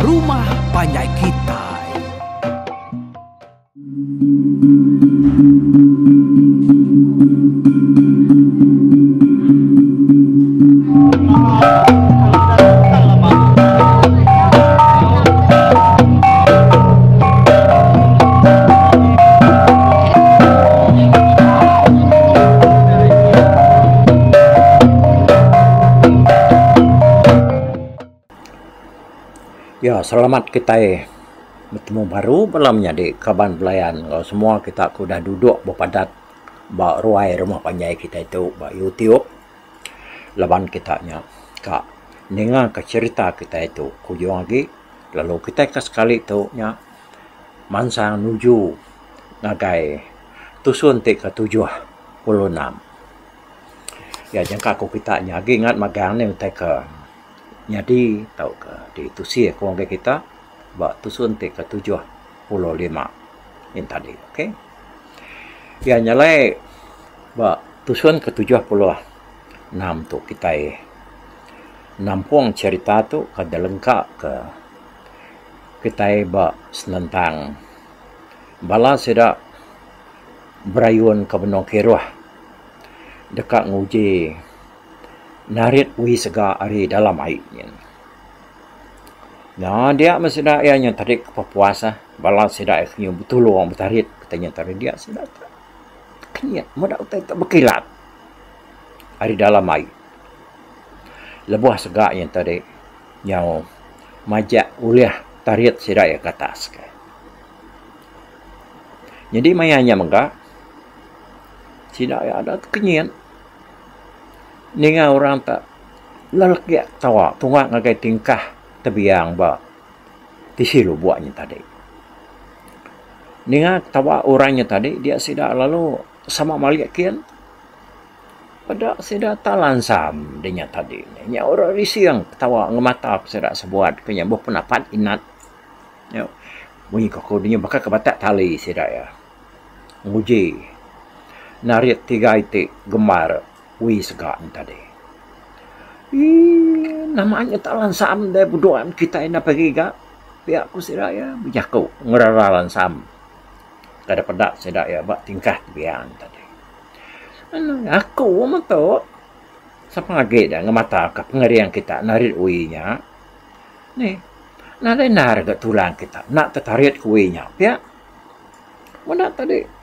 Rumah Panjai Kitai. Ya selamat kitai betemu baru bala menyadi kaban belayan enggau semua kita ke udah duduk bepadat ba ruai rumah panjai kitai tu ba YouTube laban kita nya ka ninga ka cherita kitai tu kujung agi lalu kitai ke sekali tu nya mansang nuju ngagai tusun ti ke 76. Ya jangka ku kita nya agi ngat magang nih utai ke nyadi tauka ditusi aku ngagai kita ba tusun ti ke 75 yen tadi ok. Ya nya alai ba tusun ke 76 tu kitai nampung cherita tu ke dilengka ke kitai ba senentang bala sida berayun ke benung kiruh deka nguji narit uih sega ari dalam ai nyin. Nya dia meh sida iya nya tadi ke pepuas ah bala sida iya ke betulung betarit kata nya tadi dia sida te kenyit meda utai te bekilat ari dalam ai. Lebuh sega nya tadi nyau majak ulih tarit sida iya ke atas ke. Nyadi maya nya mega sida iya ada tekenyit ninga orang te lelekik tawa tunga ngagai tingkah tebiang ba tisi lubok nya tadi. Ninga tawa orang nya tadi dia sida lalu sama malik kin peda sida tak lansam dinya tadi. Nya orang rising ketawa ngemata sida sebuat ke nya bepenapat inat. Nya munyi ko ku nya baka ke batak tali sida iya nguji narit tiga iti gembar wi sega ne tadi. Eii nama nya tak lansam deh beduan kitai enda pagi ga pia ku sida iya bejaku ngerara lansam kada peda sida iya ba tingkah tebiang tadi. Aku meto sapa agi da ngemata ka pengering kita narit wi nya. Nih, nadai endar ga tulang kita enda tetarit ku wi nya pia. Meda tadi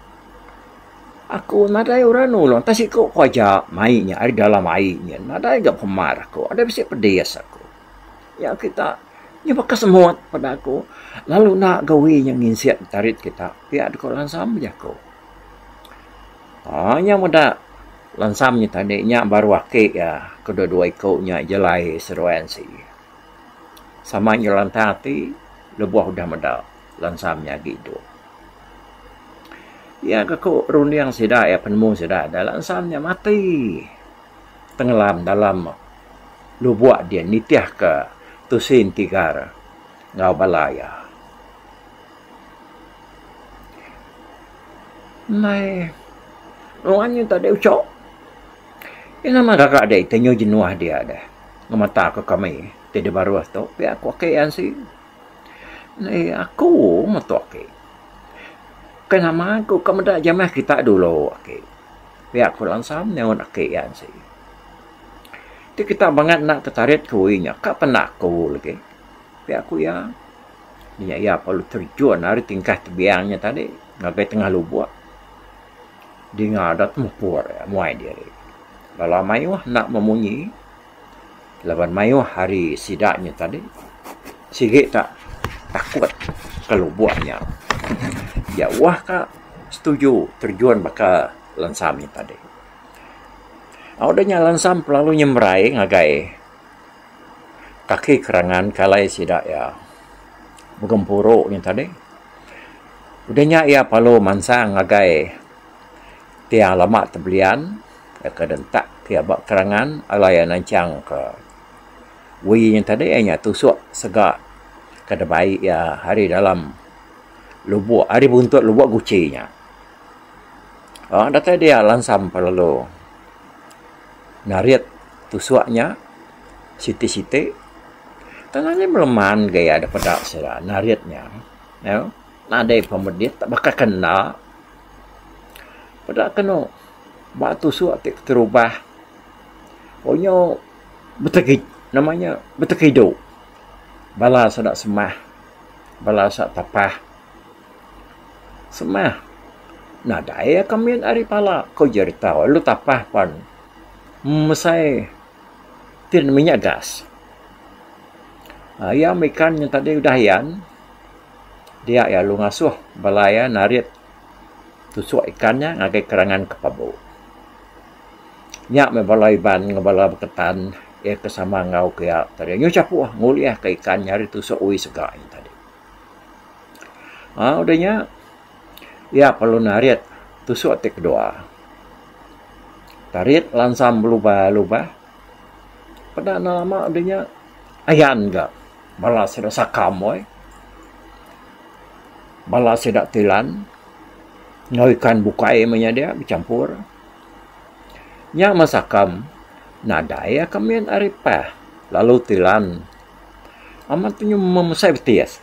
aku nadai orang nulung tang siku ku aja mai nya ari dalam ai nya nadai ga pemar aku adai bisi pedis aku. Nya kita nya baka semut peda aku lalu enda ga wi nya nginsit tarit kita pia deka lansam jaku. Aaa nya meda lansam nya tadi nya baru aki iya ke dua-dua iku nya jelai seduai ansi. Sama nyelantang ati lebuh udah meda lansam nya agi idup. Iya ke ku runding sida iya penemu sida da lansam nya mati tengelam dalam lubok din nitih ke tusi entigar enggau bala iya. Mei nuan nya tadi ucok. Iya nama gaga deh iti nyu jenuh dia deh ngemata ke kami ti di baruh tu pia ku ake ansi. Nei aku meto ake. Kai nama ku ka meda jamah kita dulu ake. Pia ku lansam nyaut ake ansi. Ti kita bangat enda tetarit ku uih nya ka penda aku lagi. Pia ku iya. Nya iya perlu terjun ari tingkah tebiang nya tadi ngagai tengah lubok. Dinga adat mupur muai diri. Bala mayuh enda memunyi laban mayuh ari sida nya tadi sigi ta takut ke lubok nya. Jauh ka setuju terjun baka lansam nya tadi. Udah nya lansam pelalu nyemerai ngagai kaki kerangan ke alai sida iya begempuru nya tadi. Udah nya iya perlu mansang ngagai tiang lama tebelian ke dentak ke ba kerangan alai iya nanchang ke wi nya tadi iya nya tusuk sega ke dibai iya ari dalam lubok ari buntut lubok guchi nya. Aaa datai dia lansam perlu narit tusuk nya siti-siti. Tang nadai beleman ga iya da peda sida narit nya. Nadai pemedis tak baka ke enda. Peda kenu ba tusuk ti keterubah unyo betegi nama nya betekidu bala sida semah bala sida tapah semah nadai iya kamin ari pala ku jerita lalu tapah pan mesai tin minyak gas. Iya meh ikan nya tadi udah ayan dia iya lalu ngasuh bala iya narit tusuk ikan nya ngagai kerangan ke pabu. Nya meh bala Iban enggau bala Beketan iya ke sama enggau ke iya tadi nyau chapuh ngulih ka ikan nya ari tusuk ui sega nya tadi. Aaa udah nya iya perlu narit tusuk ti kedua. Tarit lansam belubah lubah peda ne lama udah nya ayan ga bala sida sakam weh. Bala sida tilan enggau ikan bukai meh nya dia bechampur. Nya meh sakam nadai aka min ari pah lalu tilan amat nyu mesai betis.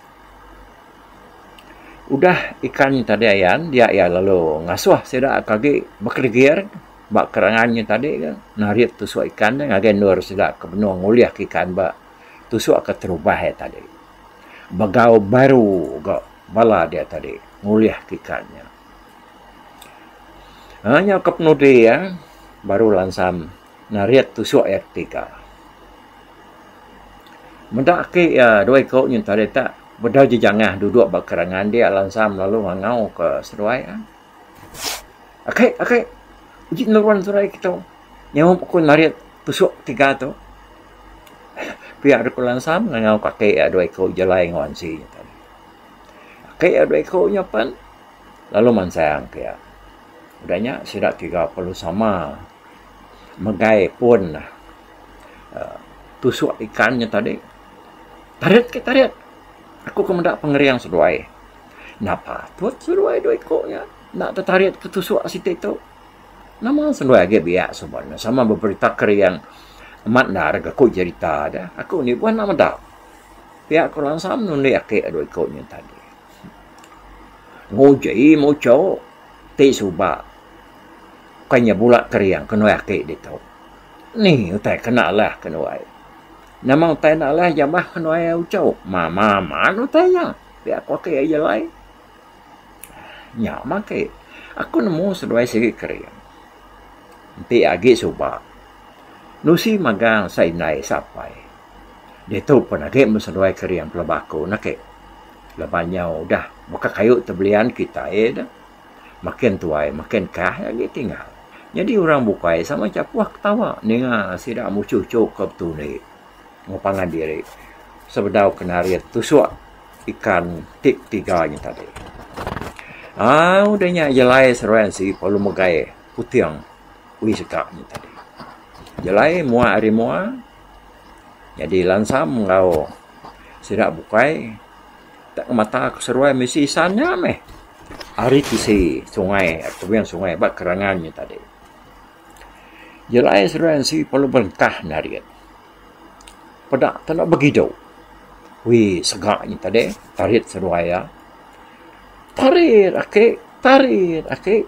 Udah ikan nya tadi ayan dia iya lalu ngasuh sida ke agi bekelegir ba kerangan nya tadi ke narit tusuk ikan nya ngagai endur sida ke benung ngulih ke ikan ba tusuk ke terubah iya tadi. Begau baru ga bala dia tadi ngulih ke ikan nya. Aaa nya ke penudi iya baru lansam narit tusuk iya ketiga. Meda ake iya dua iko nyin tadi tak bedau jejangah duduk ba kerangan dia lansam lalu ngangau ke seduai iya. Ake ake uji nurun seduai kitu nyaup aku narit tusuk tiga tu. Pia dep lansam ngangau ke ake iya dua iko jelai enggau ansi nya tadi. Ake iya dua iko nya pen lalu mansang ke iya. Udah nya sida tiga perlu sama megai pun uhh tusuk ikan nya tadi. Tarit ke tarit aku ke meda pengering seduai. Enda patut seduai dua iko nya enda tetarit ke tusuk siti tu. Nama seduai agi biak suba ne sama beberita kering amat enda re ku jerita deh. Aku indi pun enda meda. Pia ku langsam nundi ake dua iko nya tadi. Nguji muchok ti suba kai nya bula kering ke nuai ake ditu. Ni utai ke enda alah ke nuai. Nama utai enda alah jamah ke nuai uchu mama man utai nya pia ku ake jelai. Nya mah ake aku nemu seduai sigi kering. Enti agi suba nusi magang sa indai sa apai. Ditu pun agi meh seduai kering pelaba aku ne ake. Laban nyau udah baka kayu tebelian kitai ne makin tuai makin kah agi tinggal. Nyadi orang bukai sama chapuh ketawa ninga sida muchu-uchu ke betundi enggau pangan diri sebedau ke narit tusuk ikan ti tiga nya tadi. Aaa udah nya jelai seruan sigi perlu megai puting ui seka nya tadi. Jelai mua ari mua nyadi lansam enggau sida bukai tak ngemata ke seruai misi isan nya meh ari tisi sungai tebing sungai ba kerangan nya tadi. Jelai seruai isi perlu berengkah narit peda tanda begidu wi sega nya tadi tarit seduai iya. Tarit ake tarit ake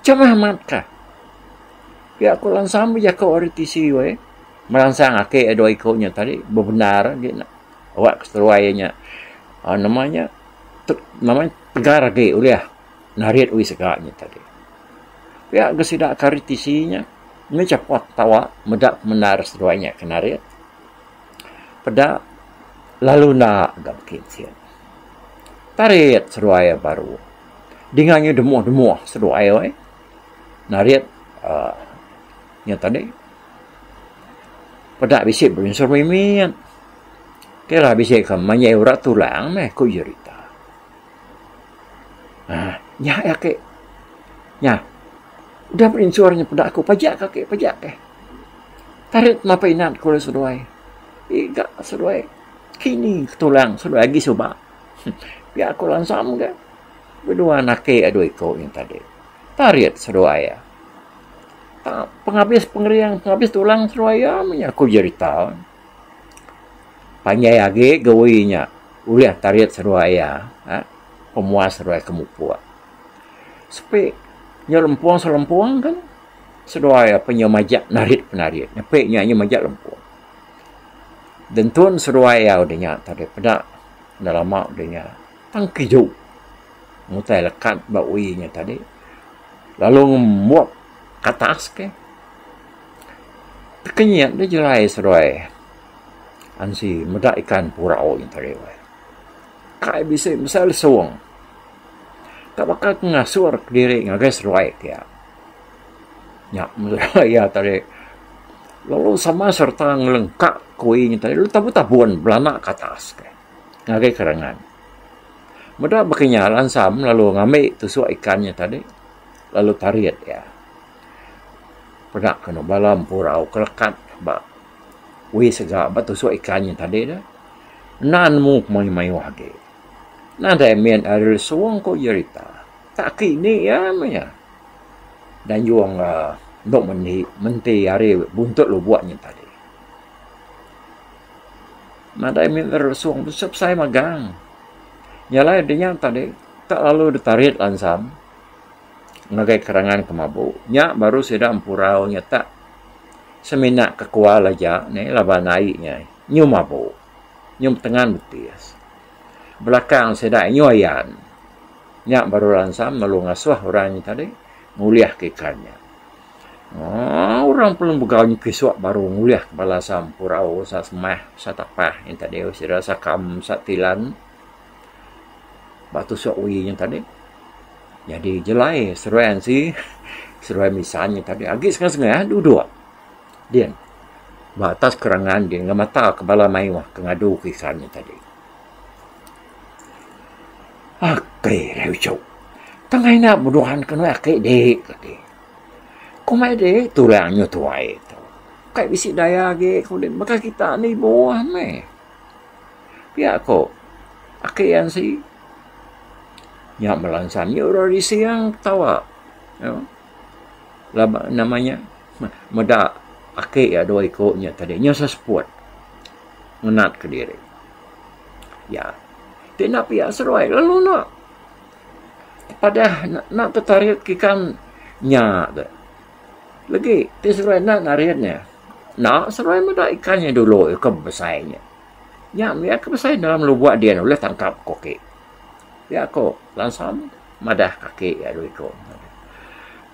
jamah amat ka. Pia ku lansam bejaku ari tisi weh meransang ake dua iku nya tadi bebendar agi ne awak ke seduai nya uhh nama nya nama nya tegar agi ulih narit wi sega nya tadi. Pia ga sida ke ari tisi nya meh chaput tawa meda pemendar seduai nya ke narit. Peda lalu enda ga bekinsit. Tarit seduai baru dinga nyu demuh demuh seduai weh narit uhh nya tadi peda bisi berinsur mimit kira bisi ke manjai urat tulang meh ku jerita. Aaa nya ake nya udah berinsur nya peda aku pajak ke ake pajak ke tarit mapai inat ku seduai iga seduai kini tulang seduai agi suba pia ku lansam ga beduan ake dua iko nya tadi tarit seduai iya pengabis pengering pengabis tulang seduai iya meh nya ku jerita. Panjai agi ga wi nya ulih tarit seduai iya pemuas seduai ke mupuk. Sepi nya lempung selempung kan seduai ape nya majak narit penarit nepi nya nya majak lempung. Dentun seduai iya udah nya tadi peda enda lama udah nya tang kiju mutai lekat ba wi nya tadi lalu ngembuk ke atas ke. Tekenyit deh jerai seduai ansi meda ikan purau nya tadi weh. Kai bisi mesai lesung tak baka ke ngasur kediri ngagai seduai pia. Nya meda iya tadi lalu sama sereta ngelengka kuih nya tadi lalu tabun tabun belanda ke atas ngagai kerangan. Meda baka nya lansam lalu ngambi tusuk ikan nya tadi lalu tarit iya. Peda kenu bala empurau ke lekat ba wi sega ba tusuk ikan nya tadi ne. Enda nemu ke mayuh mayuh agi. Nadai min ari lesung ku jerita. Tak agi ni iya meh iya. Danjung uhh endo mendi menti ari buntut lubok nya tadi. Nadai min ari lesung besai besai magang. Nya alai dinya tadi tak lalu ditarit lansam. Ngagai kerangan ke mabuk nya baru sida empurau nya tak semina ke kual aja ne laban ai nya nyu mabuk nyu tengan betis. Belakang sida nyu ayan nya baru lansam lalu ngasuh orang nya tadi ngulih ke ikan nya. Aaa orang perlu begau nya kisuk baru ngulih ke bala sa empurau sa semah sa tapah nya tadi sida sakam sa tilan ba tusuk wi nya tadi. Nyadi jelai seruai ansi seruai misan nya tadi agi sengah-sengah duduk din ba atas kerangan din ngemata ke bala mayuh ke ngadu ke ikan nya tadi. Akai rai uchu tang ina beduan ke nuai aki di kati. Ku meh di tulang nyu tuai tu. Kai bisi daya agi ku deh baka kita ni ibuh meh. Pia ko aki ansi. Nya melansan nya orang rising ketawa laban nama nya meda ake iya dua iko nya tadi nya seseput ngenat kediri. Ya ti enda pia seduai lalu enda padah enda tetarit ke ikan nya te. Legi ti seduai enda narit nya enda seduai meda ikan nya dulu ke besai nya. Nya mih ke besai dalam lubok din ulih tangkap ko ake. Pia ko Lansam madah ke ake iya dua iko.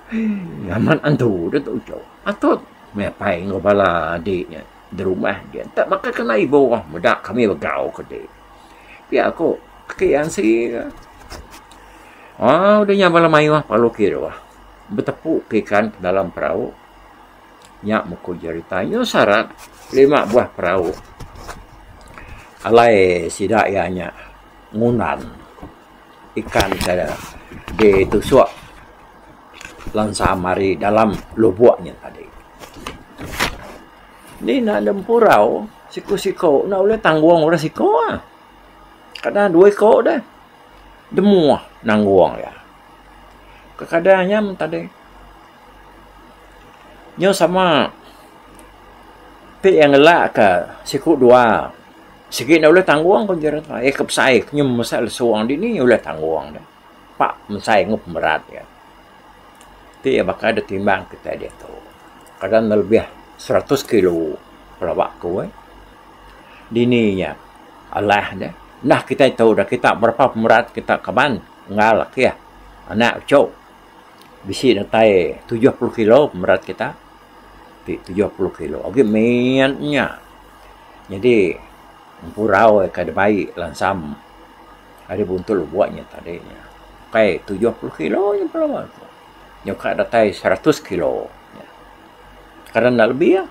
Hee amat antu deh tu uchu. Patut mih apai enggau bala adik nya derumah din tak baka kena ibuh meda kami begau ke dek. Pia ko ake ansi ka. Aaa udah nya bala mayuh lalu kiruh betepu ke ikan dalam perau. Nya meh ku jerita nyu sarat lima buah perau alai sida iya nya ngundan ikan ke ditusuk lansam ari dalam lubok nya tadi. Ni enda empurau siku siku enda ulih tanggung orang siku ah. Kadang dua iko deh demuh nanggung iya. Kadang nya meh tadi. Nyu sama ti iya ngelak ka siku dua sigi ne ulih tanggung ku jerita iya ke besai nyu mesai lesung dini ulih tanggung ne pak mesai enggau pemerat iya. Ti iya baka da timbang kitai diatu kadang ne lebih seratus kilo pelaba ku eh. Dini nya alah ne nah kitai tu da kita berapa pemerat kita kaban unggal akih anak uchu. Bisi datai 70 kilo pemerat kita ti 70 kilo agi mit nya. Nyadi empurau ka dibai lansam ari buntu lubok nya tadi nya ukai 70 kilo nya pelaba ku. Nyau ka datai 100 kilo nya. Kadang enda lebih.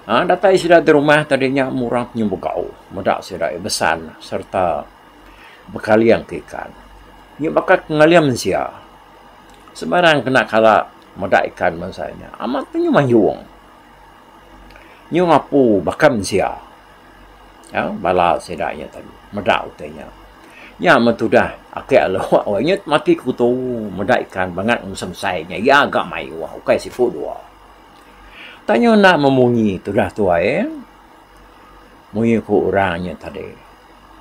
Aaa datai sida di rumah tadi nya murang penyebegau meda sida besan sereta bekaling ke ikan. Nya baka ke ngaling mensia. Sebarang kena kala meda ikan bansa nya amat pun nyu mayung. Nyu ngapu baka mensia. Au bala sida nya tadi meda utai nya. Nya meh tudah ake alu nya mati kutu meda ikan bangat mesai mesai nya iya ga mayuh ukai siku dua. Tang nyu enda memunyi tudah tuai. Munyi ku orang nya tadi.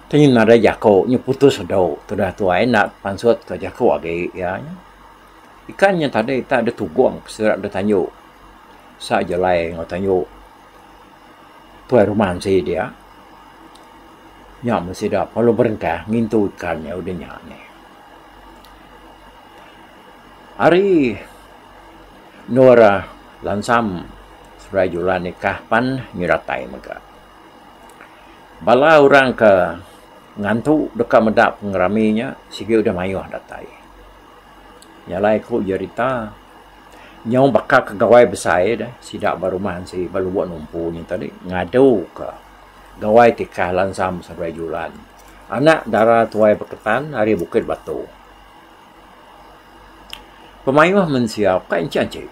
Ti nadai jaku nya putus edu tudah tuai enda pansut ka jaku agi iya nya. Ikan nya tadi tak deh tugong sida deh tanju sa jalai enggau tanju tuai rumah ansi dia. Nya meh sida perlu berengkah ngintu ikan nya udah nya nih. Ari endur lansam seberai julan nikah pan nyeratai mega. Bala orang ke ngantu deka meda pengerami nya sigi udah mayuh datai. Nya alai ku jerita nyau baka ke gawai besai deh sida ba rumah ansi ba lubok numpu nya tadi ngadu ka gawai tikah lansam seberai julan anak dara tuai Beketan ari Bukit Batu. Pemayuh mensia ukai enchi-enchi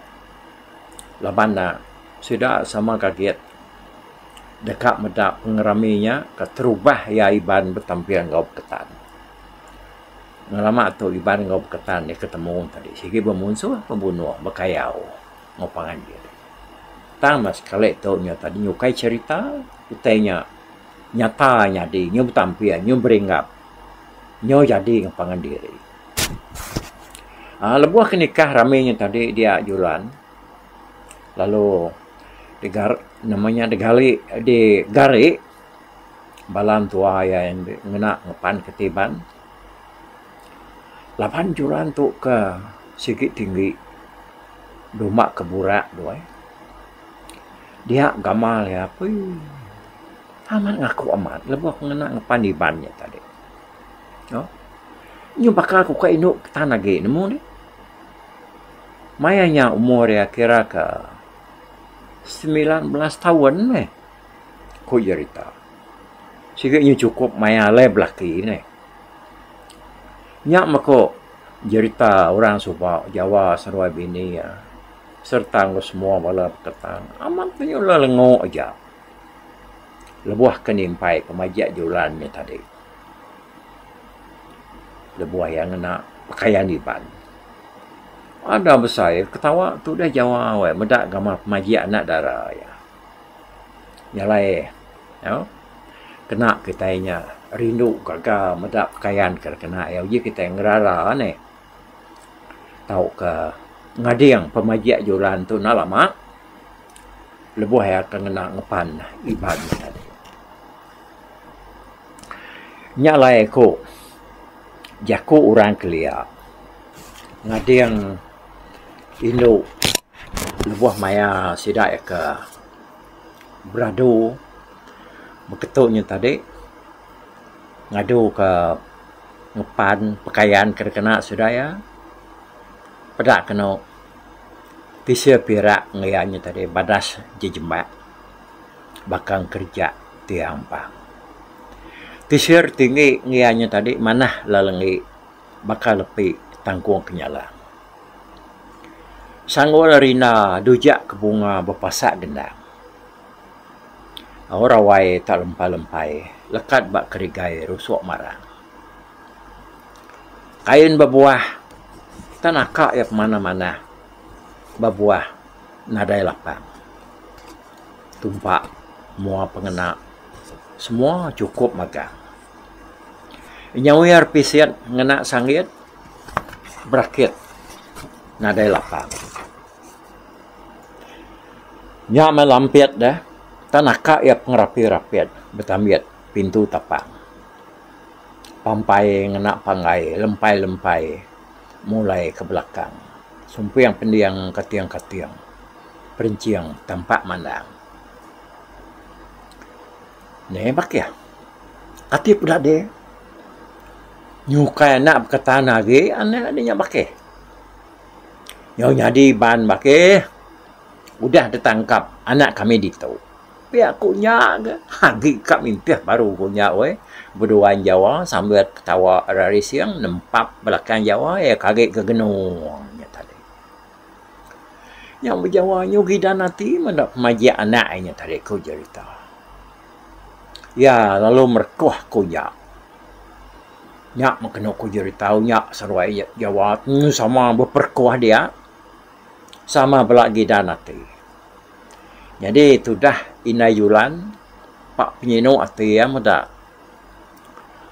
laban ne sida sama gagit deka meda pengerami nya keterubah iya Iban betampil enggau Beketan. Ngelama tu Iban enggau Beketan deka temu tadi sigi bemunsuh bebunuh bekayau enggau pangan diri. Tang meh sekali tu nya tadi nyukai cherita utai nya nyata nyadi nyu betampil nyu beringgap. Nyau jadi ngan pangan diri. Aaa lebuh ke nikah rami nya tadi dia julan lalu digar nama nya digali digari bala entua iya ngena ngepan ketiban laban julan tu ke sigi tinggi duma ke burak tu ai dia gamal iya pui. Amat ngaku amat lebuh ku ngena ngepan Iban nya tadi. Au. Nyu baka ku ka indu tan agi nemu deh. Maya nya umur iya kira ka 19 taun meh ku jerita. Sigi nyu chukup maya alai belaki neh. Nya meh ko jerita orang suba Jawa seduai bini iya sereta enggau semua bala peketan amat nyu lelengo aja. Lebuh ke nimpai pemajik julan nya tadi. Lebuh iya ngena pekayan Iban. Ada besai ketawa tudah Jawa weh meda gamal pemajik anak dara iya. Nya alai au kena kitai nya rindu gaga meda pekayan ke kena iya uji kitai ngerara neh. Tauka ngading pemajik julan tu enda lama. Lebuh iya ke ngena ngepan Iban tadi. Nya alai ku jaku orang kelia ngading indu lebuh maya sida iya ke beradu beketu nya tadi ngadu ka ngepan pekayan ke dikena sida iya peda kenu. Tisir pirak ngeya nya tadi badas jejembak baka ngekerja tiang pang. Tisir tinggi ngeya nya tadi manah lelenggi baka lepi tangkung kenyalang. Sanggul rinda dujak ke bunga bepasak gendang. Au rawai tak lempai-lempai lekat ba kerigai rusuk marang. Kain bebuah tan aka iya pemanah-manah bebuah nadai lapang. Tumpa mua pengena semua chukup magang. Nyawir pisit ngena sanggit berakit nadai lapang. Nya meh lampit deh tan aka iya pengerapi-rapit betambit pintu tapang. Pampai ngena panggai lempai-lempai mulai ke belakang. Sumping pending kating-kating perenching tampak mandang. Neh bakih ati peda deh nyukai anak beketan agi anak deh nya bakih. Nyau nyadi ban bakih udah ditangkap anak kami ditu. Pia ku nya ga agi ka mintih baru ku nya weh beduan jawa sambil ketawa rising nempap belakang jawa iya ke agi ke genung nya tadi. Nya bejawa nyu gidan ati meda pemajik anak iya nya tadi ku jerita. Iya lalu merekuh ku nya. Nya meh kenu ku jerita nya seduai jawa nyu sama beperekuh dia sama bela gidan ati. Nyadi tudah indai Julan. Empa penyinu ati iya meda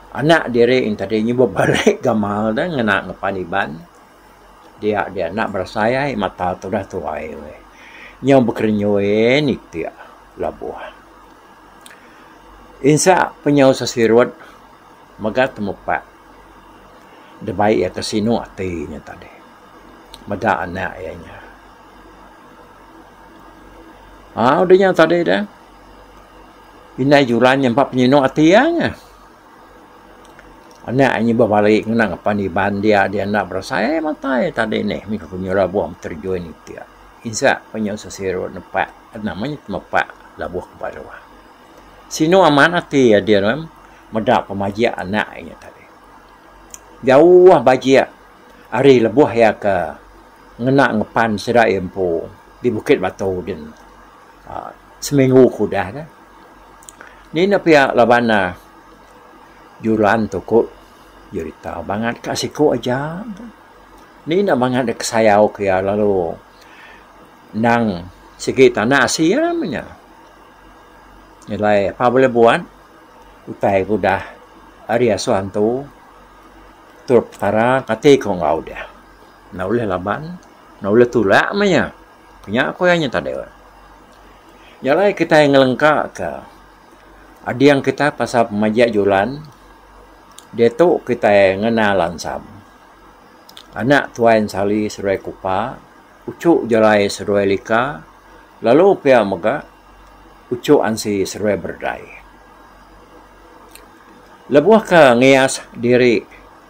anak diri yen tadi nyebut balik gamal ne ngena ngepan Iban. Dia dia enda berasai ai mata tudah tuai weh. Nyau bekerenyui nitik labuh. Insa penyau sesirut mega temepak debai iya ke sinu ati nya tadi meda anak iya nya. Aaa udah nya tadi deh indai julan nya empa penyinu ati iya nya. Anak inya bebali ngena ngepan Iban dia dia enda berasai matai tadi nih mih ku nyura buah terjun nitik. Insa penyu sesiru nepak nama nya temepak labuh ke baruh. Sinu amat ati iya din meda pemajik anak inya tadi. Jauh bajik ari lebuh iya ke ngena ngepan sida iya empu di Bukit Batu din aaa seminggu ke udah ne. Ni ne pia laban ne juran tu ku jerita bangat ka siku aja. Ni ne bangat dek sayau ke iya lalu endang sigi tanah asi iya meh nya. Nyelai pa buleh buat utai ke udah ari asuh antu tur petara kati ku enggau deh. Enda ulih laban, enda ulih tulak meh nya. Nya ku iya nya tadi. Nya alai kitai ngelengka ka ading kita pasal pemajik julan diatu kitai ngena lansam. Anak tuai ensali seduai kupa, uchu jalai seduai lika lalu pia mega uchu ansi seduai berdai. Lebuh ka ngias diri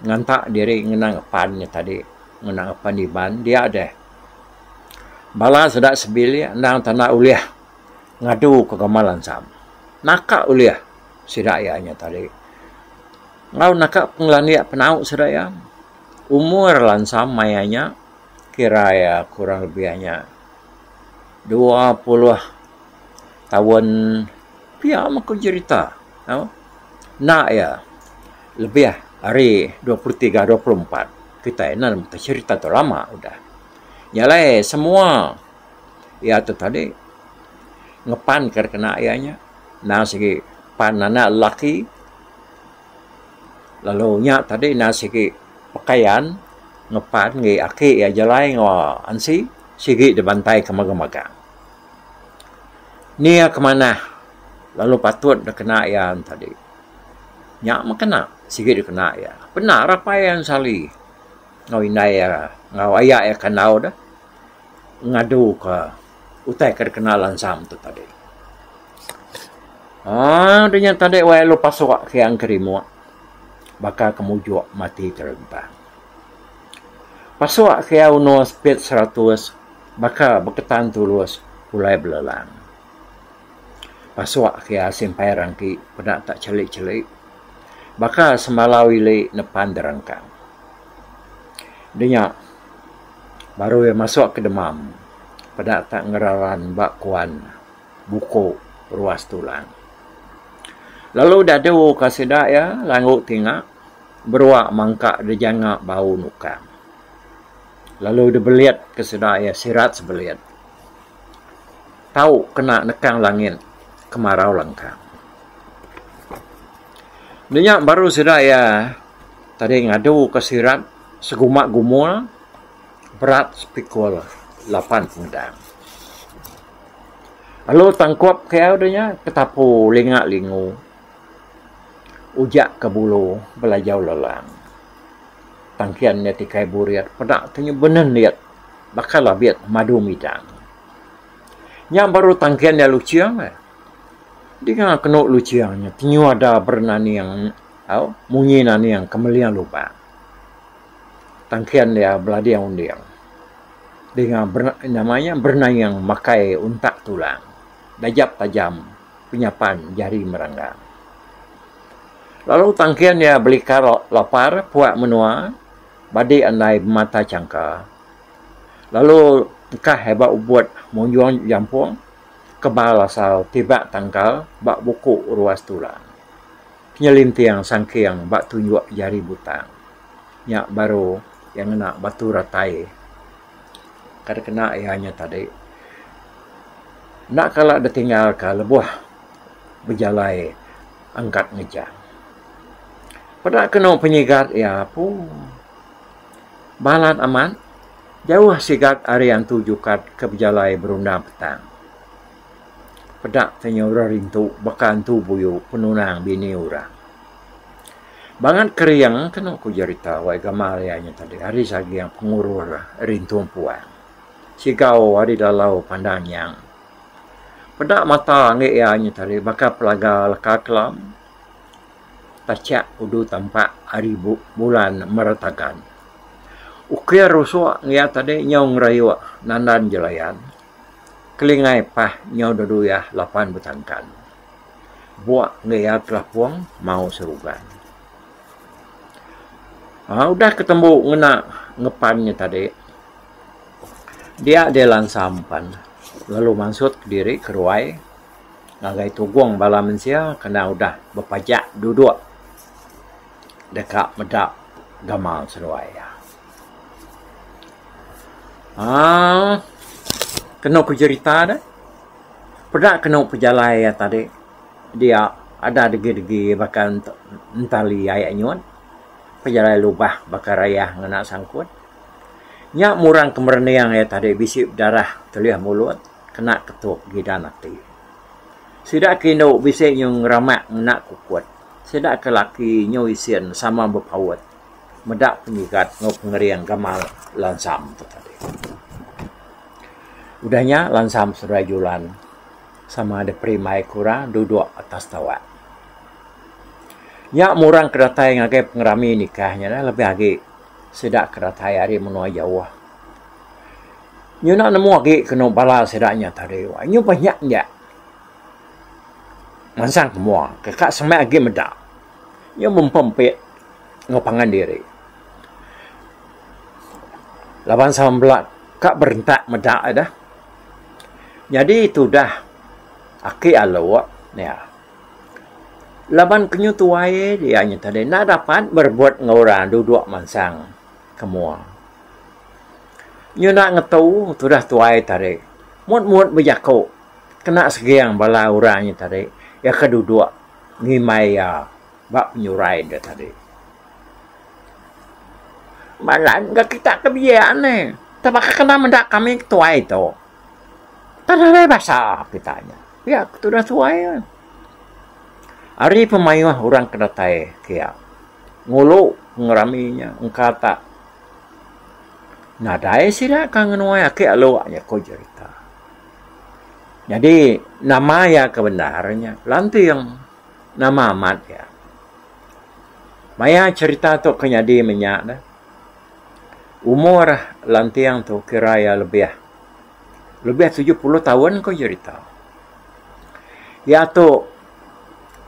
nganta diri ngena ngepan nya tadi ngena ngepan Iban dia deh. Bala sida sebilik endang tanda ulih ngadu ke gamal lansam. Naka ulih sida iya nya tadi. Enggau naka pengelandik penau sida iya, umur lansam maya nya kira iya kurang lebih nya 20 taun pia meh ku jerita. Enda iya lebih ari 23 24 kitai enda cherita tu lama udah. Nya alai semua iya tu tadi ngepan ke kena iya nya endang sigi pan anak lelaki lalu nya tadi endang sigi pakaian ngepan ngi aki iya jalai enggau ansi sigi dibantai ke magang-magang. Ni iya ke manah lalu patut da kena iya tadi. Nya meh kena sigi dikena iya. Penda rapai iya sali. Enggau indai iya enggau aya iya ke andau deh ngadu ka utai ke dikena lansam tu tadi. Aaa deh nya tadi wai lu pasuk ke iya engkerimuk baka ke mujuk mati terempang. Pasuk ke iya uno speed 100 baka beketan tulus pulai belelang. Pasuk ke iya simpai rangki peda tak chelik-chelik baka semalau ili nepan derangkang. Dinya baru iya masuk ke demam peda tak ngeraran ba kuan buku ruas tulang. Lalu dadu ka sida iya langgu tinga berua mangka dejanga bau nukang. Lalu dibelit ke sida iya sirat sebelit tau kena nekang langit kemarau langkang. Dinya baru sida iya tadi ngadu ka sirat seguma gumul berat sepikul lapan pemedang. Lalu tangkup ke iya udah nya ketapu linga lingu ujak ka bulu belajau lelang. Tangkin iya tikai burit peda te nya benendit baka labit madu midang. Nya baru tangkin iya luching. Dinga kenu luching nya tenyu ada berenaning au munyi naning kemeling lubang. Tangkin iya belading unding. Dinga nama nya berenaing makai untak tulang dajap tajam penyapan jari meranggang. Lalu tangkin iya belikar lapar puak menua badi andai bemata changka. Lalu engkah iya ba ubut munjung jampung. Kebal asal tibak tangkal ba buku ruas tulang. Penyelinting sangking ba tunjuk jari butang. Nya baru iya ngena batu ratai ke dikena iya nya tadi. Enda kala ditinggalka lebuh. bejalai angkat ngejang. Peda kenu penyigat iya apu. Balat amat, jauh sigat ari antu jukat ke bejalai berundang petang. Peda te nyau rintu baka antu buyu penunang bini orang. Bangat kering kenu ku jerita wai gamal iya nya tadi ari saging pengurur rintung puang. Sigau ari lalau pandang nyang. Peda mata enggi iya nya tadi baka pelaga leka kelam. Tachak udu tampak ari bulan meretagan. Ukir rusuk ngia tadi nyau ngerayuk nandan jelayan. Kelingai pah nyau deduyah lapan betangkan. Buk ngia kelapung mau serugan. Aaa udah ke tembu ngena ngepan nya tadi dia deh lansam pan lalu mansut kediri ke ruai. Ngagai tugung bala mensia kena udah bepajak duduk deka meda gamal seduai iya. Aaa kenu ku jerita deh peda kenu pejalai iya tadi dia ada degi-degi baka entali ai anyut pejalai lubah baka rayah ngena sangkut. Nya murang ke merening iya tadi bisi bedarah telih mulut. Kena ketup gidan ati. Sida ke indu bisi nyu ngeramak ngena kukut. Sida ke laki nyu isin sama bepaut meda penyigat enggau pengering gamal Lansam tu tadi. Udah nya Lansam seduai Julan sama diperimbai ke orang duduk atas tawak. Nya murang ke datai ngagai pengerami nikah nya lebih agi sida ke datai ari menua jauh. Nyu enda nemu agi kenu bala sida nya tadi wai. Nyu banyak nya mansang ke mua ke ka semak agi meda. Nyu bempe empe enggau pangan diri. Laban sama bela ka berentak meda ida. Nyadi tudah aki alok nya laban ke nyu tuai dia nya tadi enda dapat berebut enggau orang duduk mansang ke mua. Nyu enda ngetu tudah tuai tadi. Mut-mut bejaku kena seging bala orang nya tadi iya ke duduk ngimbai iya ba penyurai deh tadi. Balan ga kita ke biak neh tebaka kena meda kami ke tuai tu. Tang nadai basa kita nya. Pia ke tudah tuai. Ari pemayuh orang ke datai kia ngulu pengerami nya engka tak Nadai sida ka ngenuai ake alok nya ko jerita. Nyadi nama iya ke bendar nya Lanting nama amat iya. Maya cherita tu ke nyadi menya ne umur Lanting tu kira iya lebih lebih 70 taun ko jerita. Iya tu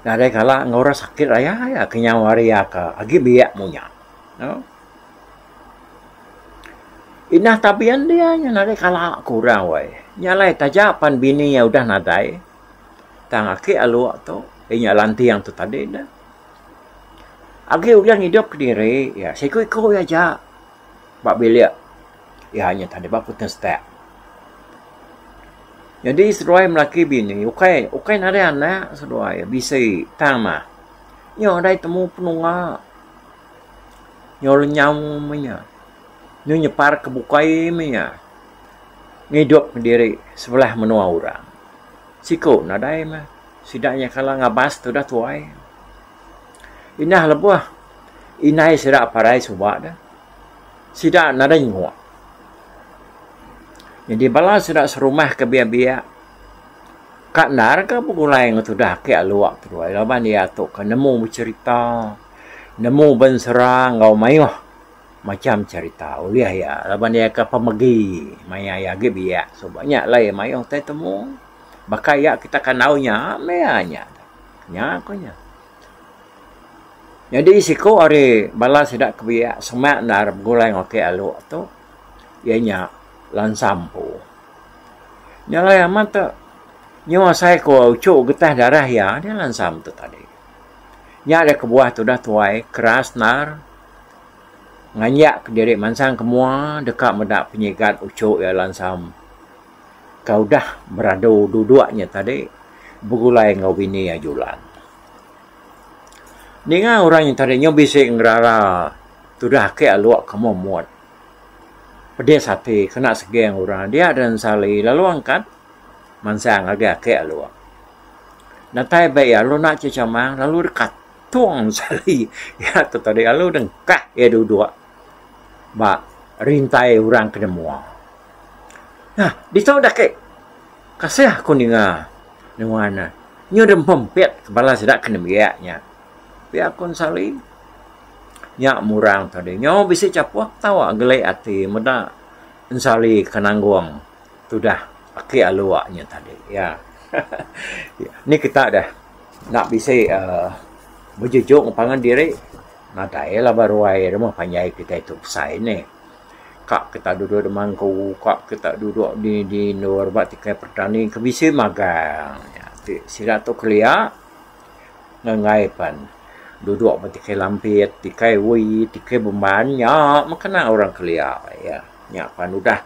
nadai kala enggau orang sakit raya iya kenyau ari iya ke agi biak munya. Indah tabin dia nya nadai kala ku orang weh. Nya alai taja pan bini iya udah nadai tang ake alok tu iya nya lanting tu tadi ne agi ulih ngidup kediri iya siku iku iya aja ba bilik iya nya tadi ba putih setak. Nyadi seduai melaki bini ukai ukai nadai anak seduai bisi tang mah nyau nadai temu penunga. Nyau lenyau meh nya. Nyau nyepar ke bukai meh nya. Ngidup kediri sebelah menua orang. Siku nadai meh sida nya kala ngabas tudah tuai. Indah lebuh indai sida parai suba deh. Sida nadai nyenguk. Nyadi bala sida serumah ke biak-biak ka endar ka begulai enggau tudah ake aluk tuai laban iya tu ke nemu becherita. Nemu bensera enggau mayuh macham cherita ulih iya laban iya ke pemegi maya iya agi biak suba nya alai mayuh utai temu baka iya kita kandau nya meh iya nya. Nya ku nya. Nyadi siku ari bala sida ke biak semak endar begulai enggau ake aluk tu iya nya Lansam empu. Nya alai amat te nyu asai ku uchu getah darah iya deh Lansam tu tadi. Nya deh kebuah tudah tuai keras endar nganjak kediri mansang ke mua deka meda penyigat uchu iya lansam ke udah beradu duduk nya tadi. begulai enggau bini iya Julan. Ninga orang nya tadi nyau bisi ngerara tudah ake alok ke mumut. Pedis ati kena seging orang dia dan Sali lalu angkat mansang ngagai ake alok. Datai ba iya lalu enda chechamang lalu dekatung Sali iya tu tadi lalu dengkah iya duduk ba rintai orang ke nemua. Nah ditu dah ake kasih aku ninga nuan ne nyu deh mempit ke bala sida ke nembiak nya. Pia ku Sali nya murang tadi nyau bisi chapuh tawa geli ati meda Ensali ke nanggung tudah aki aluk nya tadi iya. Ni kita deh enda bisi uhh bejejong pangan diri nadai laban ruai rumah panjai kitai tu besai nih. Ka kita duduk da mangku ka kita duduk di di endur ba tikai petani ke bisi magang. Ti sida tu kelia ngagai pan duduk ba tikai lampit, tikai wi, tikai bemban nya meh kena orang kelia iya. Nya pan udah.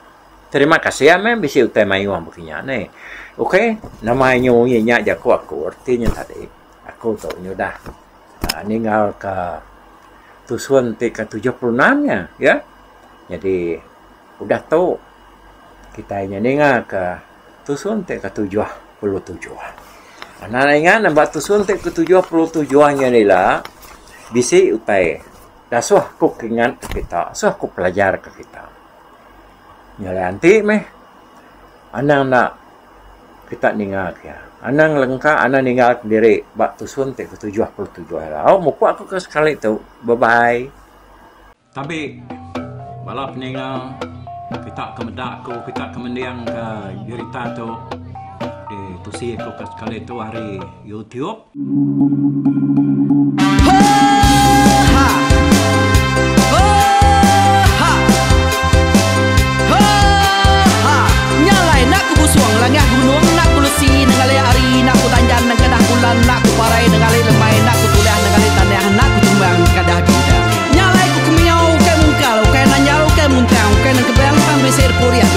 Terima kasih meh bisi utai mayuh baka nya neh. Okay nama inya uih nya jaku aku reti nya tadi aku tu nyudah uhh ninggal ka tusun ti ke 76 nya ya. Nyadi udah tu kitai nya ninga ka tusun ti ke 77. Anang ingat ne ba tusun ti ke 77 nya ila bisi utai dasuh ku kingat kita suh ku pelajar ka kita. Nya alai anti meh anang enda kita ninga ke iya. Anang lengka anang ninggal kediri ba tusun ti ke 77 ila. Au mupuk aku ke sekali tu. Bye bye. Tabi bala peninga kita ke meda aku kita ke mending ka jerita tu ditusi aku ke sekali tu ari YouTube.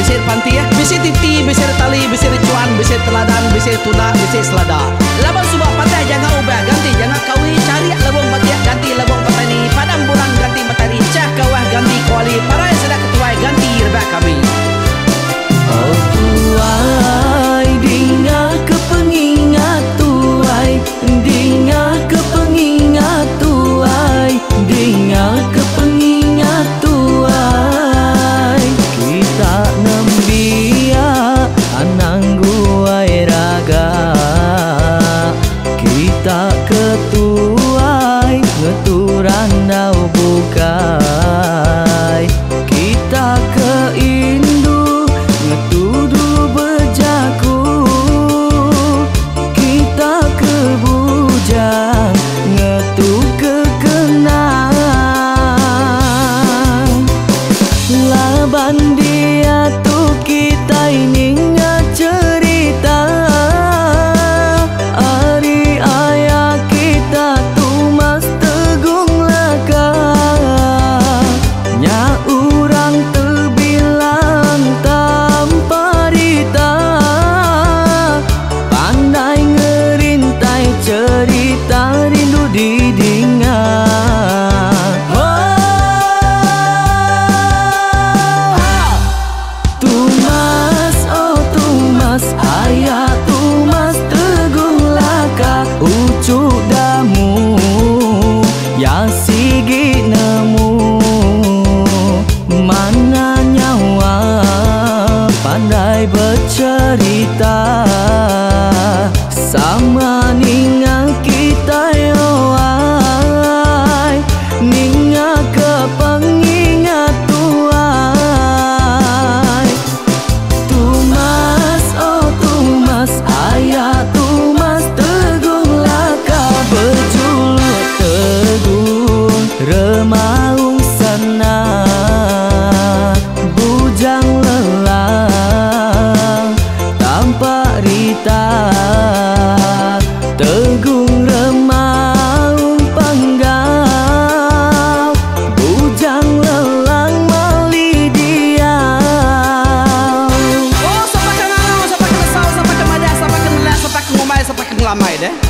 Bisi pantih, bisi titi, bisi tali, bisi cuan, bisi teladan, bisi tuna, bisi selada. Laban suba patah janga ubah ganti janga kawi cari lebong batik ganti lebong petani padam bulan ganti matahari cah kawah ganti kuali parai sida ketuai ganti rebak kami. Oh tuai dinga ke pengingat tuai dinga ke pengingat tuai dinga ke pengingat tuai kita nembiak anang guai raga kita ke tuai ngetu randau bukai kita ke indu ngetu dulu bejaku kita ke bujang ngetu ke kenang laban diatu kitai ninga cherita ari aya kita Tumas Tegung Laka nya urang tebilang tanpa rita pandai ngerintai cherita rindu didinga. Tumas oh Tumas aya Tumas Tegung Laka uchu damu ya sigi nemu mana nyawa pandai becerita sama ninga kitai oh ai ninga ke pengingat tuai Tumas oh Tumas aya Tumas Tegung Laka.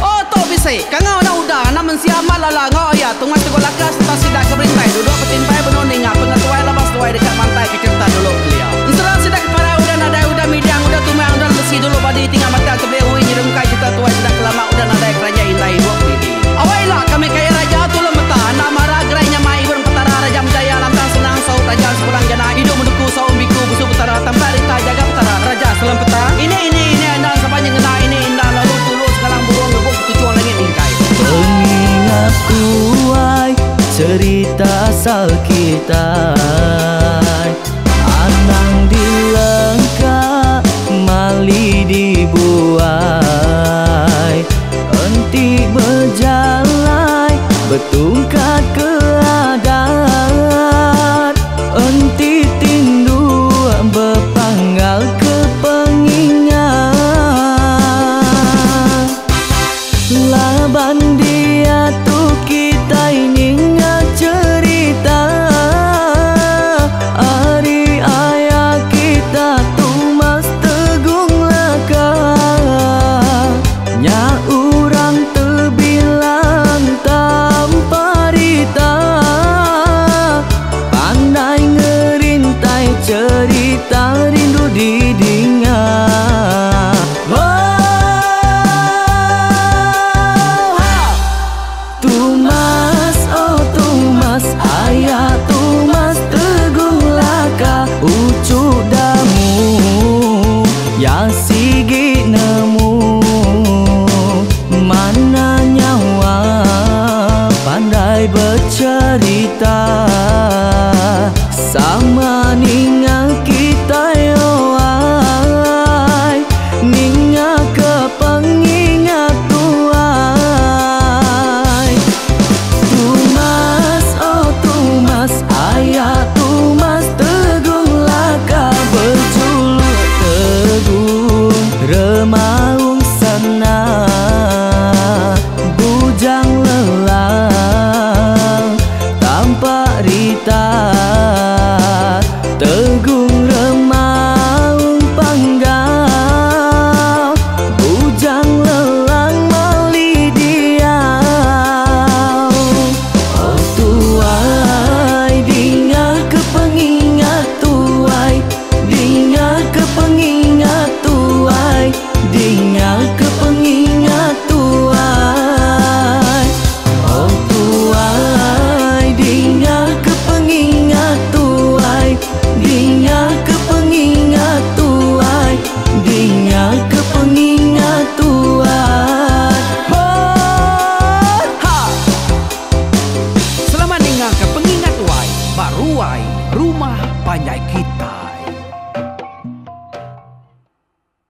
Oh tu bisi. Kangau anak uda, anak mensia amat lala enggau aya tungai teguk laka sereta sida ke berintai duduk betimpai benung ninga pengetuai laban seduai deka mantai ke cherita dulu kelia. Ensera sida ke parai udah nadai udah midang udah tumang udah lemesi dulu badi tinggal batang tebeli ui nyerungkai cherita tuai sida ke lama udah nadai keranjai indai ibuk didi. Awai ila kami kaya raja tulung meta enda mara gerai nyamai ibun petara raja menjaya lantang senang saut raja sepulang jana idup menuku saum biku busu petara tampak rita jaga petara raja selam peta ini ini ini enda sapa nyengenda ini enda lalu tulu segalang burung ngebuk ketuchung langit mingkai. Pengingat tuai cerita asal kitai Anang dilengka mali dibuai Enti bejalai betungkat ke adat Enti tinduk bepanggal ke pengingat Laban.